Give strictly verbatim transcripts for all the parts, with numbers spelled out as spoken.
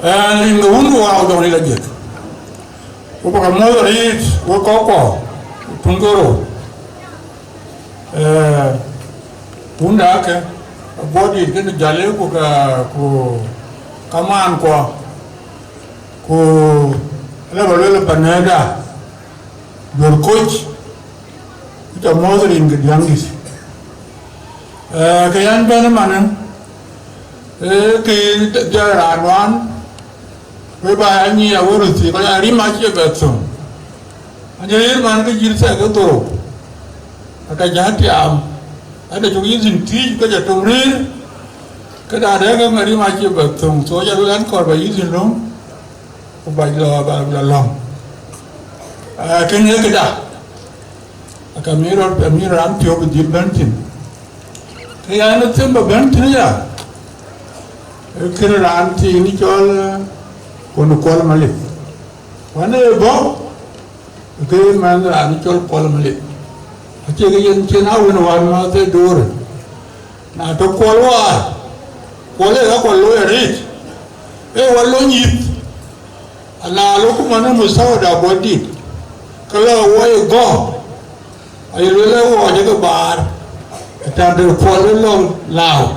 Ɛn rin ke wun ku wau jɔŋ rin ajek. Ku bä ke muɔ̈th arëët wek kɔckuɔ, tuŋ ke rou. Ee, wunda ke, aguɔ dït kënë jäl, ku ka, ku kamaan kuɔ, ku lë bä luel panëda, duɔ̈r koc, ku ca muɔ̈th rin ke diäŋdït. Ee, ke yɛn bɛ̈n ëmanë, ee, ke jɔ raan nuan, wek bä ya nyic awär röt thii, kɔc aa rim acie bɛ thöŋ. Anyë ɣer man ke jït thɛɛk ke dhorou, aka jä tiaam, ade cök yï thïn tïc ke jɔ tök rëër, ke da dɛ̈k ke ŋa rim acie bɛ thöŋ, so jɔ luel an kɔɔr bä yï thïn löŋ, ku bac lɔ bä lɔ lɔ̈ŋ. Ee, kënë ee këda, aka mïïr rɔt, mïïr raan piɔ̈u bï dhil bɛ̈n thïn. Ke ya në them bä bɛ̈n thïn ya, ee kënë raan thiin cɔl, ee, Kun Kuɔl Malith. Wën ee bɔ̈, ke mɛnh raan cɔl Kuɔl Malith. Acie ke yen cïn a wën wään mäth ë doorë. Na tɔ Kuɔl waar, Kuɔl ee ka Kuɔl looi arëët, ee wä lony yith. Ana lok man ë mustawada bɔ̈ dït, ke lɔ wɔ ye gɔ̈k, aye luel ë wɔ jɔ ke baar, ë tɛ̈n de Kuɔl ë lɔ lääu.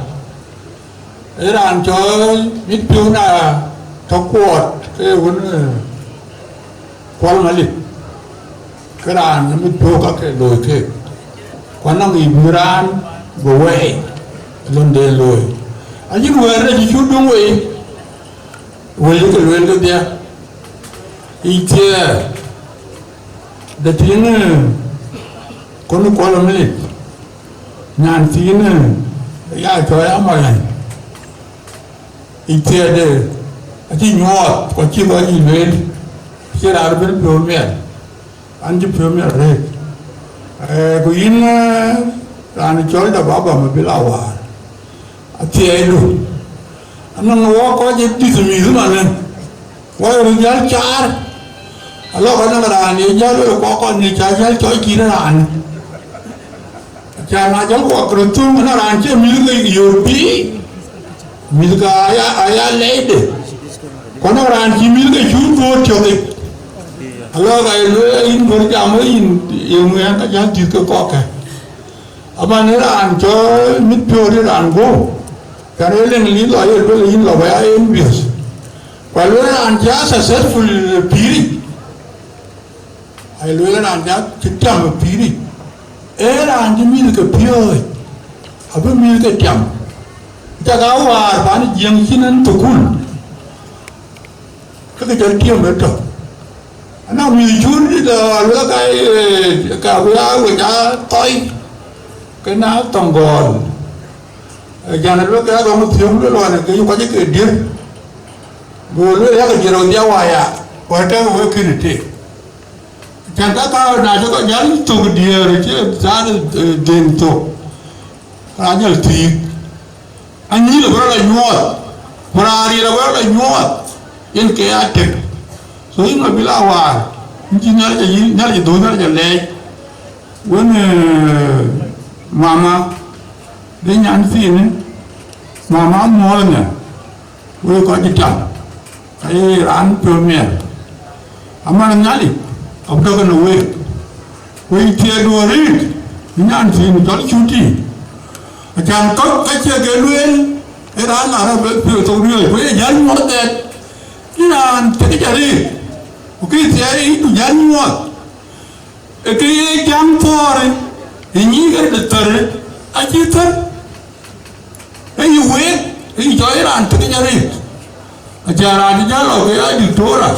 Ee raan cɔl mit piɔ̈u na tɔ kuɔɔt ke wën, ee, Kuɔl Malith, ke raan mit piɔ̈u ka ke looi keek. Ku anɔŋ yic bï raan bï wɛɛi lon de looi. Ayïn wɛ̈ɛ̈r de cï cuk döŋ wei, wël ke lueel kedhie, yic thiëër de tiiŋ, ee, Kun Kuɔl Malith, nyan thiin, ee, ya cɔɔi amɔlany. Yic thiëëde acï nyuɔɔth, ku acï kɔc yic lueel, acï raan bï piɔ̈u miɛt, an cï piɔ̈u miɛt rëët. Ee, ku yïn, ee, raan cɔl da baba ma bï la waar, athiɛɛidu. Anɔŋ wɔ kɔc ë dïth mïth manë, wɔ ye röt jäl caar, alɔ ka nɔŋ raan ye jäl wek kɔc kɔn ye ca jäl cɔc kït raan. Acan na jɔl kuɔk röt thöŋ, na raan cie mïth ke yöör pïïr, mïth ke aya, aya lɛcde. Ku na raan cï mïth ke cur thuöör tiɔ̈kic. Alɔ ka ye lueel yïn gör jam wei yïn, ye ŋuɛ̈ɛ̈n ka jäl dïth ke kɔckë. Aman ë raan cɔl mit piɔ̈ɔ̈t ë raan guɔ̈u, kan ë leŋ lïth lɔ ye lueel yïn lɔ bä ya en biöth. Ku alueel raan cä successful pïïric. Ai lueel raan cä cï tiam ë pïïric, ee raan cï mïth ke piööc, abï mïth ke tiam. Cak aa wäär pan Jiëŋ cïn en thukul, ke ke jɔl tiam ë tök. Anɔŋ mïth cun dït, lueel ka, ee, ka wia wec aa thɔi, ke na thɔŋ gɔɔl. Ee, jan lueel ke adhɔŋ thiöŋ lueel ɣɔn ke yï kɔc ke diëër. Go lueel yak diëër ɣɔn dhia waya, ku atɛ̈k wek kën tek. Cän ka ka na cï kɔc jäl thök diëër cï thaar, ee, dhëŋ thök, raan jäl thiik. Anyïl abï rɔt la nyuɔɔth, ku raan riir abï rɔt la nyuɔɔth, yen ke ya tek. So yïn abï la waar, yïn cï Nhialic ayï, Nhialic adhöc, Nhialic alɛɛc. Wën, ee, mama, de nyan thiinë, mama muɔɔth nhial, wek kɔc cï tiam. Ka ye raan piɔ̈u miɛt, aman Nhialic abï tɔ̈ kenë week. Ku yï thiëëdu arëët, nyan thiin cɔl Cuti. Acan kɔ̈k ka cie ke lueel, ee raan na rɔt bɛ piɔ̈u thok riɔ̈ɔ̈c, ku ye jäl nyuɔɔth dɛɛt, yïn raan thiëkic arëët, ku kë thiëëc yï ku jäl nyuɔɔth. Ee kë ye jam thɔɔrë, ë nyïïk ë de thërë, acï thër. Ee yï week, ee yï cɔɔc raan tëk nya rëët. Aca raan cï jäl lɔ ke ya diktora,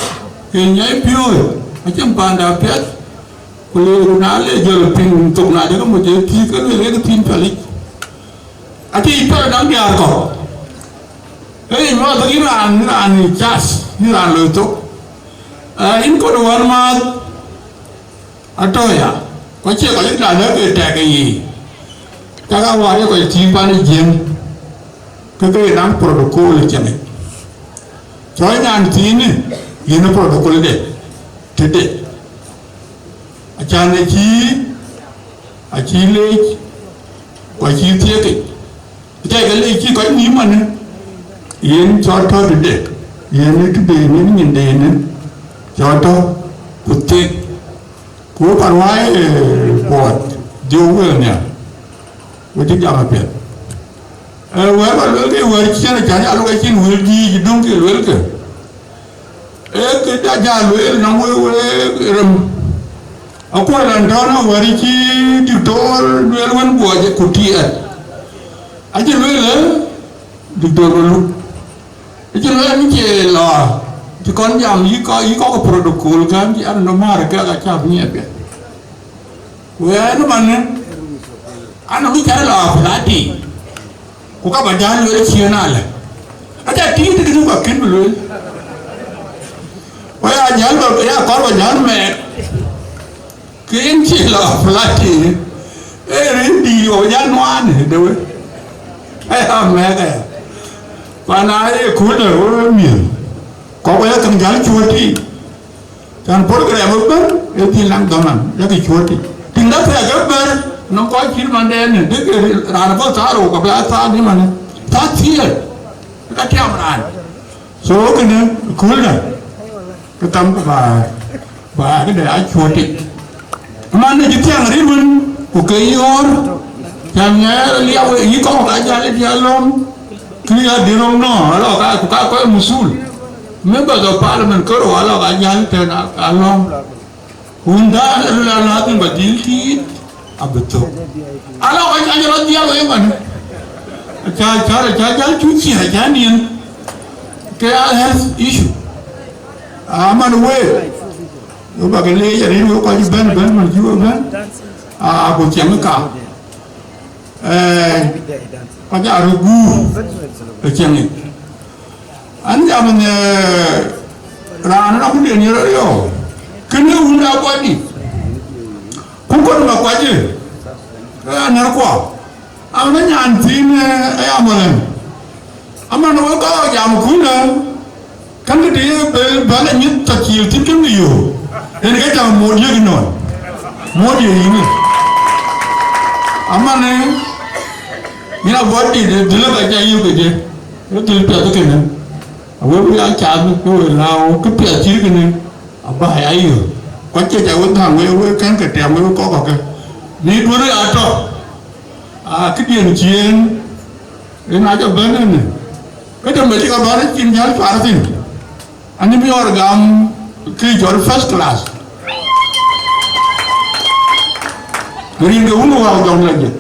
ke nyai piööc, acïn panda piɛth. Ku le ku na le jɔl piŋ thok na de ke moc ee thiëk ke lueel ke thiin pialic. Acï yï pial daŋ diaar kɔ̈k. Ee yï nyuɔɔth yïn raan, yïn raan yï cath, yïn raan loi thok. Ee, yïn kɔn wän maath. Atɔ̈ ya, ku acie kɔc la lɛ̈k ke tɛk ë yiic. Cak a wäär ye kɔc thiëëk pan ë Jiëŋ, ke ke ye naŋ protocol ë cieŋ yic. Cɔɔc nyan thiinë, yen ë protocol de, tëde. Acan acï, acï leec, ku acï thiëëkic. Tɛ̈ ke le cï kɔc nïïm manë, yen cɔl tɔ̈ tëde. Yen ë këde yen nyindenë cɔl tɔ̈ ku thek, ku pan wai puɔt dhiëu wël nhial, we cï jam apiɛth. Wɛ̈ɛ̈r ba luelkë wɛ̈ɛ̈r cïn acan alok acïn wël dïïc döŋ ke luelkë. Ee këda ja lueel nɔŋ we we rem. Akuɔl ɛn tɔ̈ në wɛ̈ɛ̈r cï diktor lueel wën guɔ ku tiɛɛt. Acï lueel ë diktor Maluk. Acï lueel an cie lɔ cï kɔn jam yï kɔk protocol kan cï an nɔm määr kek acä bï nyiɛɛt piɛth. Wɛ̈ɛ̈r ëmënë an bï cä lɔ Platin. Ku ka ba jäl lueel ciëën alë. Aca tiit kënë ka kën bï lueel. Waya jäl ba ya kɔr ba jäl mɛɛk. Ke yen cï lɔ Platin. Ee rin dïït wɔ jäl nuaan de we. Aya mɛɛk aya. Pan aa ye kuöl de we miël. Kɔk waya käŋ jäl cuöt tiit. Can program ëbɛ̈n ë dhil naŋ dhaman yakë cuöt tiit. Tiŋ da thɛɛk ëbɛ̈n nɔŋ kɔc cït mandɛn në dëk raan bɔ̈ thaar wok abï a thaar ni manë thaar thiëër. Ka tiam raan. So kënë kuöldä ke tham ku ba ba këde a cuöt tiit. Man në cï thiaŋ rït wën ku ke yɔ̈ɔ̈r. Can ŋɛɛr liau yï kɔ̈k ka jäl ë diäl lɔ̈m. Kï ya dï röŋ nɔ alɔ ka ku ka kɔc musul. Members of parliament kërou alɔ ka jäl tën alɔ̈m. Wun da la la bin ba dil ti abito. Alɔ ka jäl rɔ dial we man. Cha cha cha jal chu chi ha jan yin. Ke a health issue. Aman we. Wo ba ke le ya rin we ko ji ben ben man ji we ben. A ko tiang ka. Eh, kɔc aa röt guur ë ciɛŋ yic. An jam në raan ë Akunden ye rɔt yɔ̈ɔ̈k, kënë wun aa kuacdï, ku kɔn ba kuacë, ke anärkua, aman nyan thiin ë Amalɛm. Aman wek kɔc jam kunë, käŋ kë të ye bɛ̈l bɛ̈l anyith tɔ cil thïn kën kë yöök. Yen ke jam moc yek nɔn. Moc ye yïn. Aman ë, yïn abɔ̈ dït ë dhil ka ca yök ke jë. Ë dhil piɛth kënë. Awek wïc a cath ke we lääu kë piɛth cït kënë. Aba ya yök. Kuac cï ca wek dhäŋ wek wek kɛ̈n ke tiam wek kɔk kɔ̈k ke. Ni duɔ̈n ya tɔ. A këdiën ciëën, yen acä bɛ̈n ënë, ke tëmë cï ke bɛ̈n acïn jäl cuar thïn. Anï miɔɔr gam kë cɔl first class. Rin ke wun wäu jɔŋ la jël.